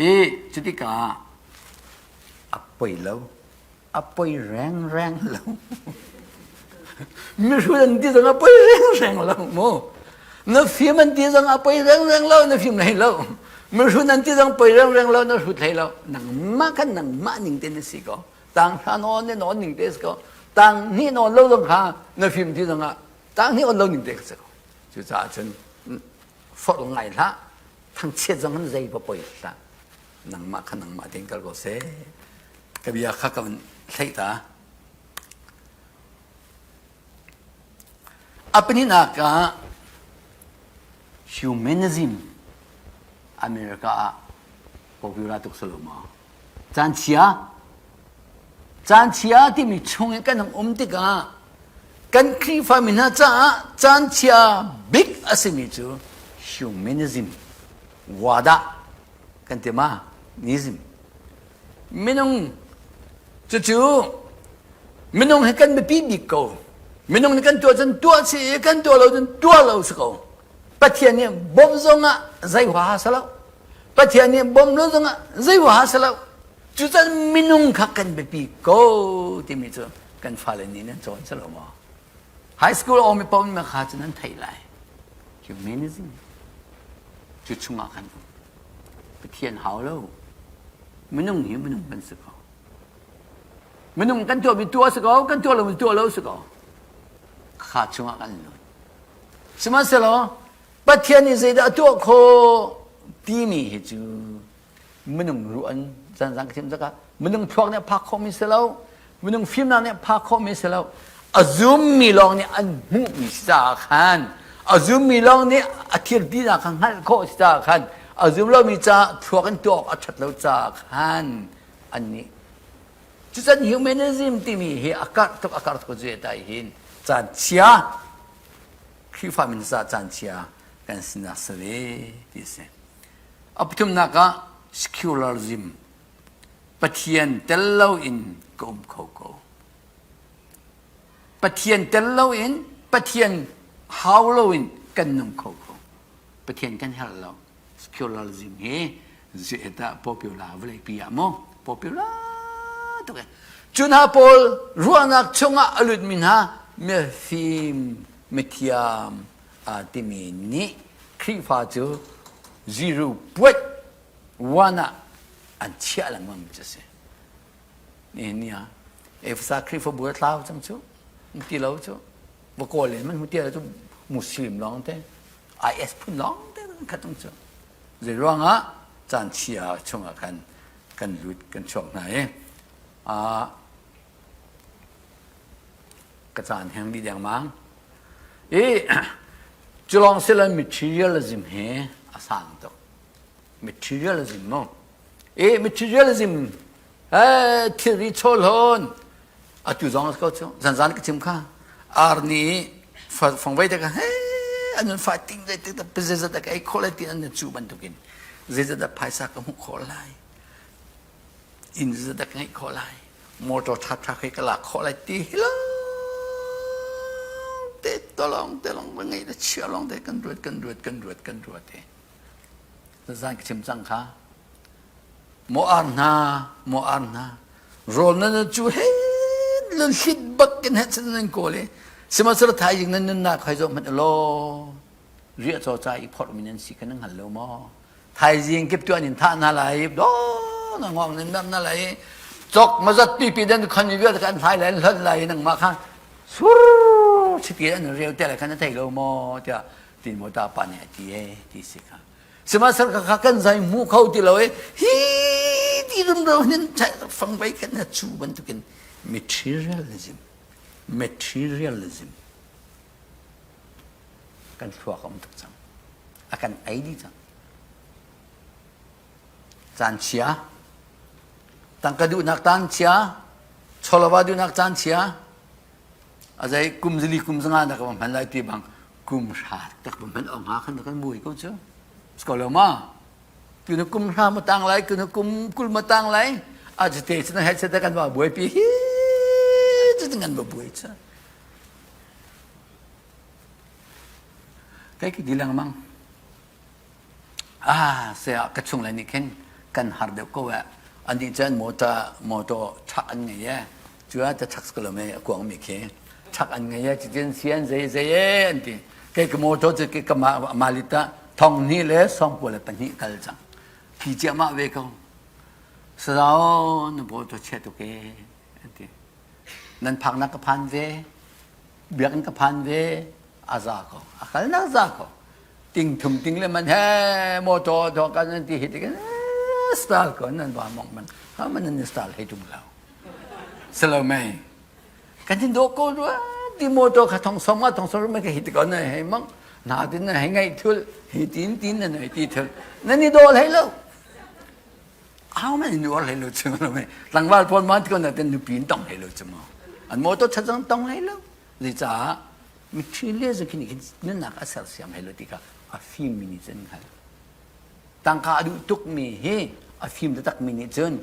I cutikah a poi lo a poi rengreng lo. Mihrut an ti zong a poi rengreng lo mu. Na fim an ti zong a poi rengreng lo, na fim hlei lo. Mihrut an ti zong poi rengreng lo, na hrut hlei lo. Nangmah khan nangmah ning te na si ko. Tang hra nawn ne nawn ning te si ko. Tang hnih nawn lo zong kha na fim ti zong ah tang hnih on lo ning te ka si ko. Cucaah cun forh ngai hlah. Thangchiat zong in zei va poi hlah. Nangmah kha nangmah tein kal ko seh. Ka bia kha ka thleih ta. A pahnihnak ah humanism America ah popular tuk si lo maw? Caan chia caan chia timi chung in kan hung um tikah kan Khrihfami hna caah caan chia bik a simi cu humanism wada kan ti ma nism Minung cucu minung hi kan biapi bik ko. Minung nih kan tuah cun tuah si i kan tuah lo cun tuah lo si ko. Pathian nih bawmh zongah zei huaha si lo. Pathian nih bawmh lo zongah zei huaha si lo. Cucan minung kha kan biapi ko timi cu kan fale nih nan cawn si lo maw? High school a awmi paoh nih kha cu nan theih lai. Humanism cu chungah khan um. Pathian hau lo. Minung hi minung kan si ko. Minung kan tuahmi tuah si ko, kan tuah lomi tuah lo si ko. Kha chungah kan lut. Sihmanhsehlaw Pathian nih zeidah a tuah khawh timi hi cu minung ruan zanzang ka chim zakah minung thluak nih a phak khawhmi si lo minung fimnak nih a phak khawhmi si lo a zummi lawng nih an hmuhmi si caah khan a zummi lawng nih a thiltinak kha hngalh khawh si caah khan a zum lomi caah thluak in tuah awk a ṭhat lo caah khan annih cucan humanism timi hi a karh tuk a karh tuk cu tai hin caan chia Khrihfa min ca caan chia kan sinak si ve ti a si. A pathumnak ah secularism Pathian tel loin ka um kho ko. Pathian tel loin Pathian hau loin kan nung kho ko. Pathian kan herh lo. Secularism hi zedah popular vawleipi ah maw popular tuk e. Cu hna pawl ruahnak chungah a lutmi hna mifim mithiam aa timi nih Khrihfa cu 0.1 ah an chiah lengmang cu a si. Nihin ni ah Efesa Khrihfabu a tlau cang cu ti lo cu va kawl in man hmu ti lo cu Muslim lawng te IS phun lawng te kan khat cang cu. Zei ruangah caan chia chungah khan kan lut kan chuak hna i ka caan heng dih dengmang. I culawng siloin materialism hi a sang tuk. Materialism mu. I materialism thilri chawlhawn atu zong a si ko cu zanzan ka chim kha ar nih fangvei te kha he an fa ting dei te zeizat ka ei khawh lai ti an cu bantukin zeizat dah phaisa ka hmuh khawh lai inn zeizat dah ka ngeih khawh lai motor ṭha ṭha khi ka lak khawh lai ti hi lawng te tolong te lawng va ngeih le chia lawng te kan ruat kan ruat kan ruat kan ruat he zan ka chim cang kha maw ar hna maw ar hna rawl nan cu he nan hlit bak in he cun nan kawl i. Sihmanhsehlaw thaizing nan nunnak hoi zoh hmanh law riah caw ca i phorhmi nan si kha nan hngal lo maw? Thaizing kip tu an in thah hna lai do na ngong nan nam hna lai cok mazat pipi den khon mi vialte an hlai lai an hlonh lai nangmah kha sur chiti an reu te lai kha na thei lo maw tiah tin maw ta pa nih a ti e ti si kha sihmanhsehlaw kha kan zai hmu kho ti lo e hi ti rumro hin fang vai kan na chu bantukin materialism materialism kan thluak a um tuk cang a kan ei dih cang caan chia tangka duhnak caan chia chawlava duhnak caan chia a zei kum zali kum zanga na ka hman lai ti bang kum hra tak hman ong ha khan kan buai ko cu sko lo ma tuna kum hra ma tang lai tuna kum kul ma tang lai a te cun he che kan ba buai pi hi cu ngan ba buai cha Kai ki ti lengmang. Ah, saya ka chung le nih khin kan har deuh ko eh. Anih cun motor motor truck an ngei eh. Cu ah ta truck ko lo me a kuang mi khi. Truck an ngei eh cutin sian zei zei eh an ti. Kei ka motor cu ke ka ma malita thong hnih le song kua le pahnih kal cang. Khi ciahmah ve ko. Sarao na motor chia tuk eh an ti. Nan phaknak ka phan ve. Biakinn ka phan ve a za ko a kalnak za ko ting thum ting le man he motor to kan an ti hi ti style ko nan ba mong man ha man nan style hei tum lo selo mei kan tin do ko rua ti motor kha thong som ma thong som ma ka hi ti ko na hei mang na tin na hei ngai thul hi tin tin na nei ti thul na ni do hei lo how many nu ar hlei lo chung lo me tlangval pawl ma ti ko na ten nupi in tong hlei lo chung an motor chat zong tong hlei lo zei caah mitthli le zu khin khin nunnak a sersiam hlei lo ti kha a fim mi nih cun hngal tangka a duh tuk mi hi a fim taktak mi nih cun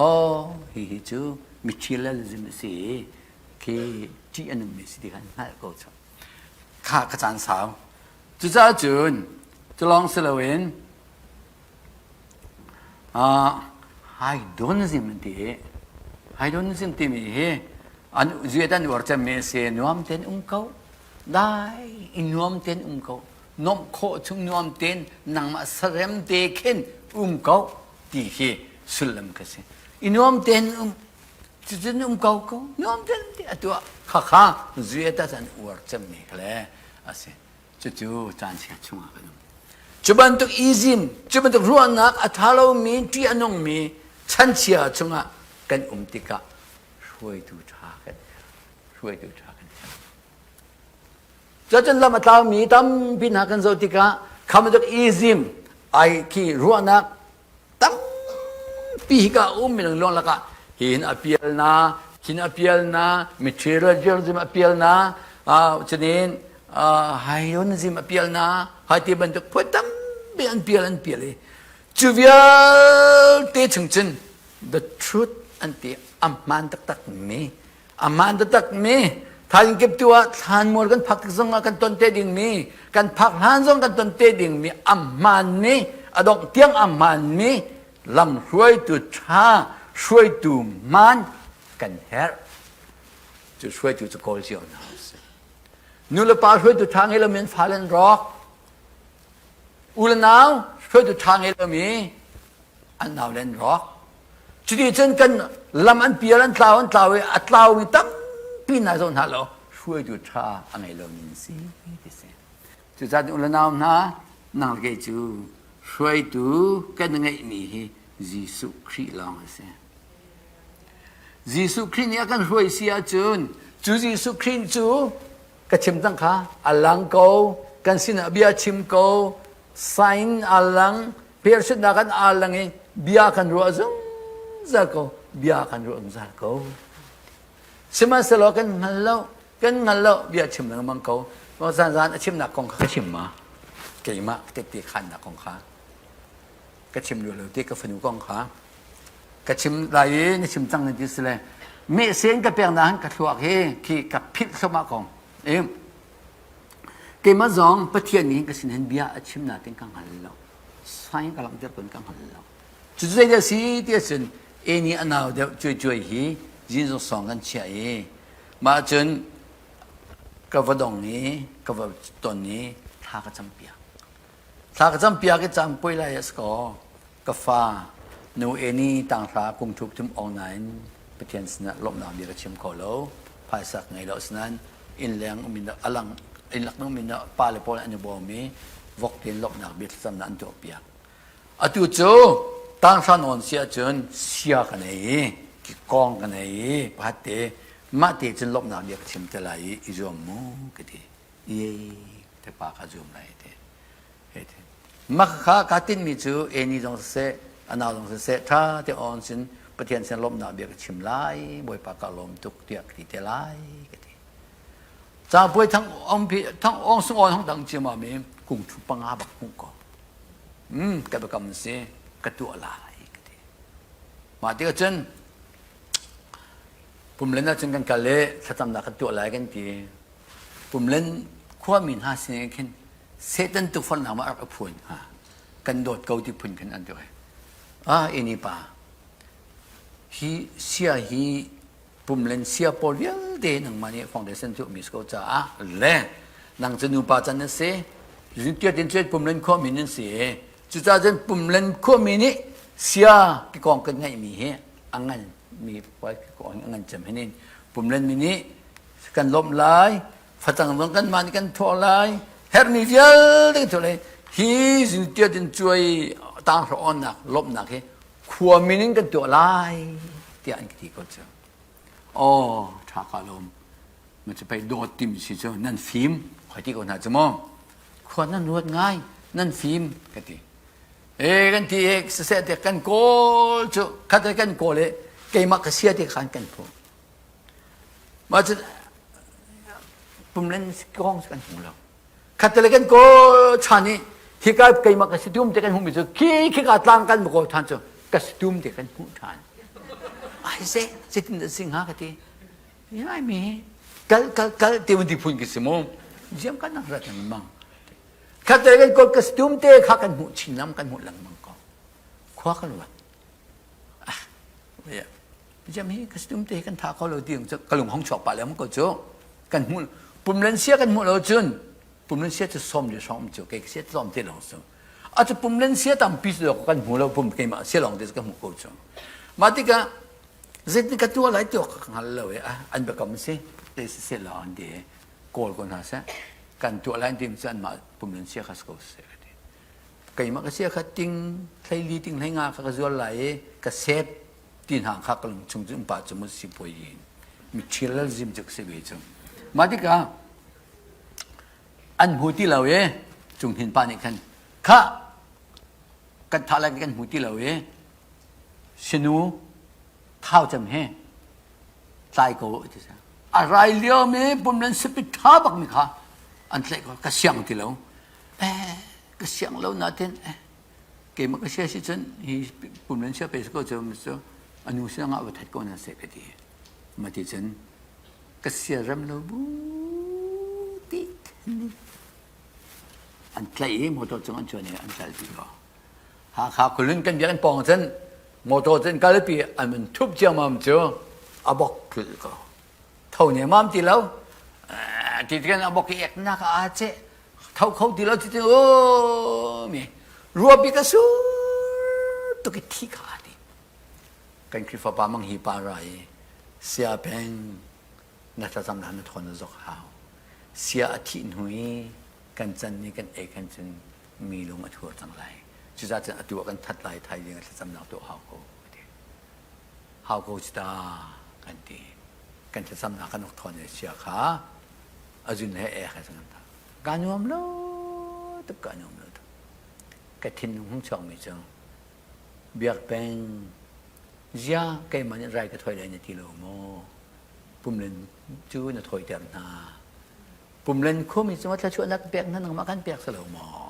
oh hi hi cu materialism a si khi ṭih a nungmi si ti kha hngalh ko cu kha ka caan sau cucaah cun culawng si loin Hedonism an ti i hedonism timi hi an zuet an uar cemmi a si. Nuam tein um ko. Dai i nuam tein um ko. Nuamh khawh chung nuam tein nangmah sarem te khin um ko ti hi sullam ka si. I nuam tein um cucun um ko ko. Nuam tein um ti atu ah khakha zuet an uar cemmi kha le a si. Cucu caan chia chungah kan um. Cu bantuk izim, cu bantuk ruahnak a ṭha lomi, ṭih a nungmi chanchia chungah kan um tikah hruaitu ṭha kan herh. Hruaitu ṭha kan herh. Cucun lam a tlaumi tampi hna kan zoh tikah kha bantuk izim ai khi ruahnak tampi hika um minung lawng lakah hin a pial na hin a pial na materialism a pial na cunin hyonism a pial na hai ti bantuk phun tampi an pial an pial i cu vialte chung cun the truth an ti a hmaan taktak mi A hmaan taktak mi thaizing kip tu ah thlanmual kan phak tik zong ah kan ton te ding mi kan phak hlan zong kan ton te ding mi a hmaan mi a dongh tiang a hmaan mi lam hruaitu ṭha hruaitu hmaan kan herh cu hruaitu cu kawl cio hna usih nu le pa hruaitu ṭha ngei lomi an fale an rawk u le nau hruaitu ṭha ngei lomi an nau le an rawk Cuti cun kan lam an pial an tlau an tlau i a tlaumi tampi hna zoh hna law hruaitu ṭha a ngei lomi an si ti si. Cucaah u le nau hna nang le kei cu hruaitu kan ngeihmi hi Jesuh Khrih lawng a si. Jesuh Khrih nih a kan hruai si ahcun cu Jesuh Khrih cu ka chim cang kha a lang ko kan sinah bia chim ko sign a lang Hmelchunhnak kan al lang i bia kan ruah zungzal ko. Bia kan ruah zungzal ko. Sihmanhsehlaw kan hngal lo, kan hngal lo, bia chim lengmang ko. Zan zan a chimnak kong kha ka chim ma? Keimah tette khannak kong kha ka chim lo lo te ka fanu kong kha ka chim lai i na chim cang na ti sile mehsen ka pek na han ka thluak hi khi ka philh thluahmah kong i Keimah zong Pathian nih ka sin hin bia a chim natin ka hngal lo. Sign ka langhter kun ka hngal lo. Cucu zeidah a si ti ahcun Eni a nau deuh cuai cuai hi Jesuh song kan chiah i mah cun Ka va dong i ka va ton i thla ka campiak. Thla ka campiak i caan puai lai a si kaw ka fa nu eni tanghra kum thuk thum ong nain Pathian sinah lawmhnak bia ka chim kho lo. Phaisa ka ngei lo asinain innleng um in alang innlak um in pa le pawl an i bawm i vok tein lawmhnak bia thlacamnak an tuahpiak. Atu cu tanghra nawn si ahcun sia ka nei i kikawng ka nei i pakhat te mah te cun lawmhnak bia ka chim te lai i i zuam mu ka ti. Iye te pa ka zuam lai te. Mah kha kaa tinhmi cu Eni zong siseh, a nau zong siseh, ṭha te on sin Pathian sin lawmhnak bia ka chim lai, Bawipa ka lawm tuk tiah ka ti te lai ka ti. Ca puai thang ong pi thang ong sung on hong dang ciam mi kung thu panga bak hmuh ko. Ka biakam si ka tuah lai ka ti. Mah ti cun pumlen ah cun kan kal i thlacamnak kan tuah lai kan ti. Pumlen khuami hna sin khin Satan tukforhnak ma rak a phuan hnga? Kan dawt ko ti phun khin an ti hoi. Ah, ini pa, hi sia hi pumlen sia pawl vialte nangmah nih foundation cu mi ko caah le nang cu nupa can na si tia tin cu pumlen khuami nan si cucaah cun pumlen khuami nih sia kikawng kan ngeihmi hi a ngan mi kikawng a ngan cem hin pumlen mi nih kan lawmh lai Facang zong kanmah nih kan thawh lai. Herhmi vialte kan thawh lai. Hi zintiat in cuai tanghra onnak lawmhnak hi khua min in kan tuah lai tiah an ka ti ko cu. Aw, ṭha ka lawm. Ma cu pei dawt timi si cu nan fim khoi ti ko hna cu maw. Khua nan ruat ngai, nan fim ka ti. E kan ti e siseh te kan kawl cu khat kan kawl e keimah ka sia ti khan kan phu. Mah cu pumlen kong kan hmu lo. Khattele kan kawl chan i hika keimah ka situm te kan hmuhmi cu khi khika tlang kan kawl than cu ka situm te kan hmuh than. Ai se zeitin dah si hnga ka ti. Ai mi kal kal kal te ti phun ki si mu. Ziam kan nak rat lengmang. Khattele kan kawl ka situm te kha kan hmuh chin lam kan hmuh lengmang ko. Khua ka luat. Ah, Jam hi costume te kan tha kho lo ti ka lung hong chuak pah le ko cu kan hmuh pumlen sia kan hmuh lo cun pumlen sia cu som le hrawng cu kei sia tlawm te lawng cu a cu pumlen sia tampi cu kan hmu lo pum keimah sia lawng te ka hmuh ko cu mah tikah zeitin ka tuah lai ti ka hngal lo e an biakam si te si se lo an ti kawl ko hna seh kan tuah lai ti cu anmah pumlen sia kha ko seh keimah ka sia kha ting thleili ting hlei nga kha ka zual lai i ka sep ti hna kha ka lung chung cu pa cu mu si poi in mi thil zim cu si ve cu mah tikah an hmu ti lo i cung hin pa nih khan kha kan thah lai kan hmu ti lo i sinu thau cem he tlai ko ti sa a rai lio mi pumlen sipi tha bak mi kha an tlaih ko ka siang ti lo eh ka siang lo natin eh keimah ka sia si cun hi pumlen sia pe ko cu cu anu sinah va that ko na se ka ti ma ti cun ka sia rem lo bu ti an tlaih i motor cung an chuan i an kalpi ko Hakha kulun kan biakinn pawng cun motor cun kalpi an mun thup ciammam cu a bok tlul ko tho ne mam ti lo ti kan a bok i ek nak a che tho kho ti lo ti ti o mi ruapi ka sur tuk i thi kha ti kan Khrihfa pa mang hi pa ra i sia peng na thlacam na thon na zok hau sia a thih hnu i kan can ni kan ei kan cun mi lung a thur cang lai cucaah cun atu ah kan that lai thai ding thlacamnak tuah hau ko hau ko ta kan ti kan thlacamnak kan uk thawn sia kha azun he ek he sangan ta ka nuam lo tuk ka nuam lo tuk ka thinlung hung chuak mi cu biak peng zia keimah nih rai ka thoi lai na ti lo maw pumlen cu na thawiter hna pumlen khumi cu thluachuahnak pek hna nangmah kan pek si lo maw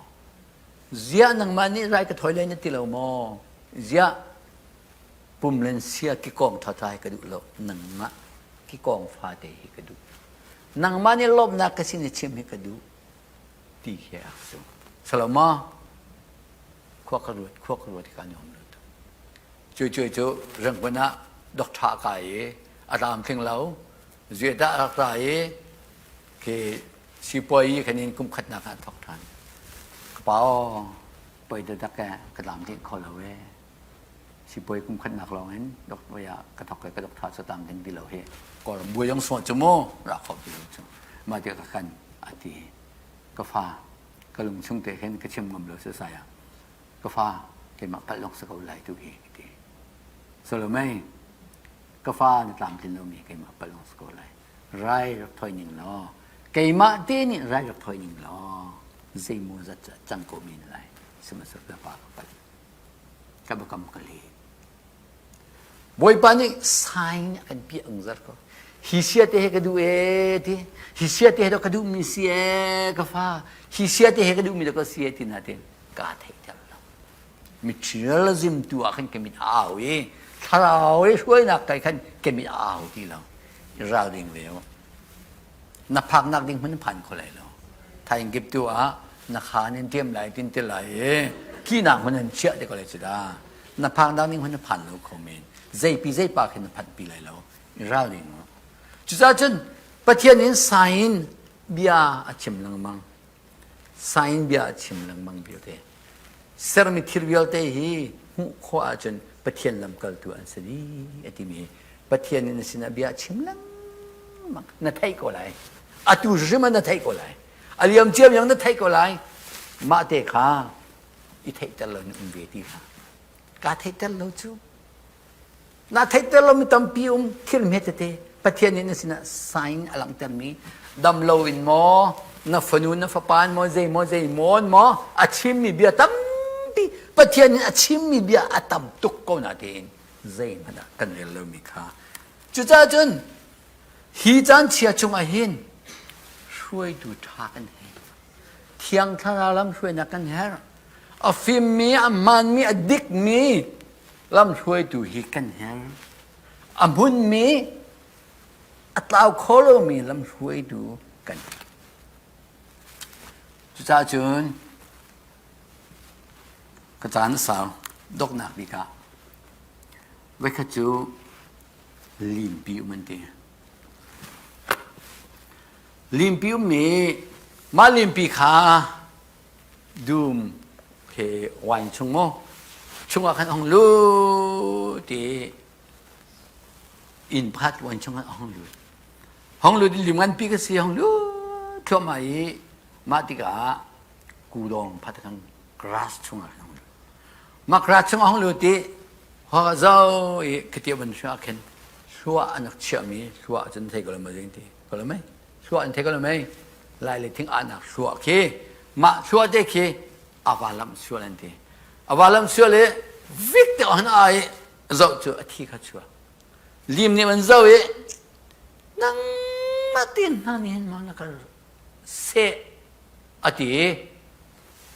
ziah nangmah nih rai ka thawi lai na ti lo maw ziah pumlen sia kikawng thatha hi ka duh lo nangmah kikawng fate hi ka duh nangmah nih lawmhnak ka sin i chim hi ka duh ti khi a su salo ma khua ka ruat khua ka ruat ka nuam lo tu cu cu cu rengkun ah doctor ka i a tlamtling lo zuet ah rak ra i. Khi sipuai khan in kum khatnak ah thok ṭhan. Ka pa aw, poi taktak ke ka tlam dih kho lo e. Sipuai kum khatnak lawng in dok ah ka thok ka dok tha sa tam ding ti lo hi. Kawlram buai yong suah cu mu ra kho ti lo cu. Mah ti ka kan a ti. Ka fa ka lung chung te khin ka chim ngam lo se saya. Ka fa keimah palh lawng sa ko lai tu hi ti. Solomei ka fa na tlamtlin lomi keimah palh lawng si ko lai. Rai rak thoi ning law keimah te nih rai rak thoi ning law zeimaw zat cu cang ko men lai. Sihmanhsehlaw ka pa ka palh. Ka biakam ka let. Bawipa nih sign a kan piah ungzar ko. Hi sia te he ka duh ee ti. Hi sia te he ka duh mi si ee ka fa. Hi sia te he ka duh mi ka si ee ti na tin ka theihter lo. Materialism tu ah khan ka mit a au i thlarau i hruainak kai khan ka mit a au ti lo. Ralring ve u. Na phaknak ding hmun phan kho lai lo. Thaing kip tu ah na khan in tiam lai tin ti lai i kinak hmun an chiah te ko lai cu da. Na phaknak ding hmun na phan lo kho men. Zeipi zeipa khin na phanh pi lai lo. Ralring u. Cucaah cun Pathian in sign bia a chim lengmang. Sign bia a chim lengmang vialte. Sermi thil vialte hi hmuh khawh ahcun Pathian lamkaltu an si dih a timi Pathian in na sinah bia a chim lengmang. Na theih ko lai. Atu hrim ah na theih ko lai. A liam ciam yang na theih ko lai. Mah te kha i theihter lo in um ve ti hlah. Kaa theihter lo cu. Na theihter lomi tampi um thil hme tete Pathian nih na sinah sign a langhtermi dam lo in maw na fanu na fapa in maw zei maw zei maw maw a chimmi bia tampi Pathian nih a chimmi bia a tam tuk ko na tein zeihmanh ah kan rel lomi kha cucaah cun hi caan chia chungah hin hruaitu ṭha kan hei Thiang Thlarau lamhruainak kan herh. A fimmi, a hmaanmi, a dikmi lamhruaitu hi kan herh. A hmunmi, a tlau kho lomi lamhruaitu kan herh. Cucaah cun ka caan a sau doknak bik ah voikhat cu limpi um an ti. Limpi ummi mah limpi kha dum he wine chung maw chungah khan hong lut i inn pakhat wine chungah hong lut. Hong lut lim nganpi ka si hong lut thluahmah i mah tikah kudawng phat khan grass chungah khan hong lut. Mah grass chungah hong lut i hoa zau i khati van hruah khin hluah an rak chiahmi hluah cun thei ko lo ma zing ti ko lo mei hluah an thei ko lo mei lai le thing ahnak hluah khi mah hluah te khi awa lam sual an ti awa lam sual i vik te on ai zoh cu a thi kha chuak lim nih an zoh i nangmah tin hna nih hin ma na kal seh a ti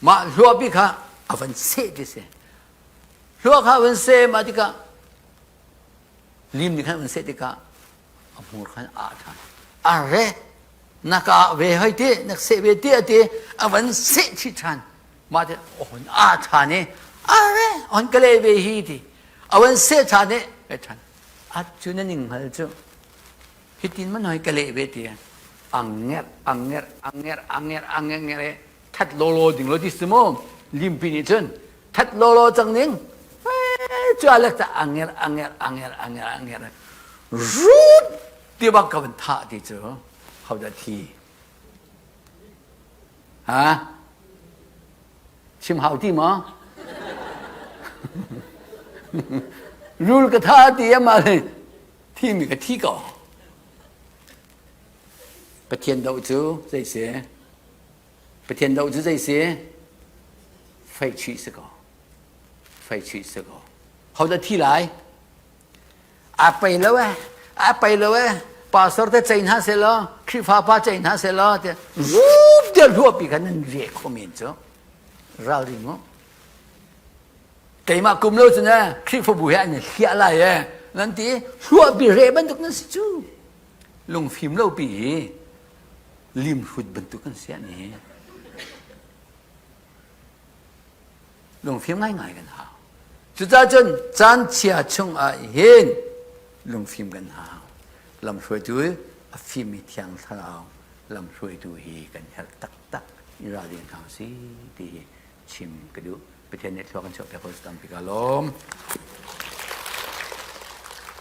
mah hluah bi kha a van seh ti si hluah kha van seh mah tikah lim nih khan van seh tikah a hmur khan a ṭhan a re na ka ve hoi ti na seh ve ti a ti a van seh chih ṭhan mah ti on a ṭhan i a re on ka le ve hi ti a van seh ṭhan i e ṭhan a cu na ning hngal cu hitin man hoi ka leh ve ti anger anger anger anger anger anger e that lawlaw ding lo ti si mu limpi nih cun that lawlaw cang ning cu alek ta anger anger anger anger anger rut ti bak ka van thah ti cu hodah thi ha chim hau ti maw rul ka tha ti ama le thimi ka thi ko Pathian doh cu zei si Pathian doh cu zei si? Fei chuih si ko. Fei chuih si ko. Hodah thi lai? A pei lo eh. A pei lo eh. Pastor te cei hna seh law, Khrihfa pa cei hna seh law, te vup te hluapi khan nan ve kho men cu. Ralring mu. Keimah kum lo cun eh, Khrihfabu he an i hliah lai eh. Nan ti, hluapi re bantuk nan si cu. Lungfim lo pi hi limhrut bantuk an si ani lungfim ngaingai kan hau cucaah cun caan chia chung ah hin lungfim kan hau lamhruaitu a fimmi thiang thlarau. Lamhruaitu hi kan herh taktak i ralring hna usih ti hi chim ka duh. Pathian nih thlua kan chuahpiak ko tampi ka lawm.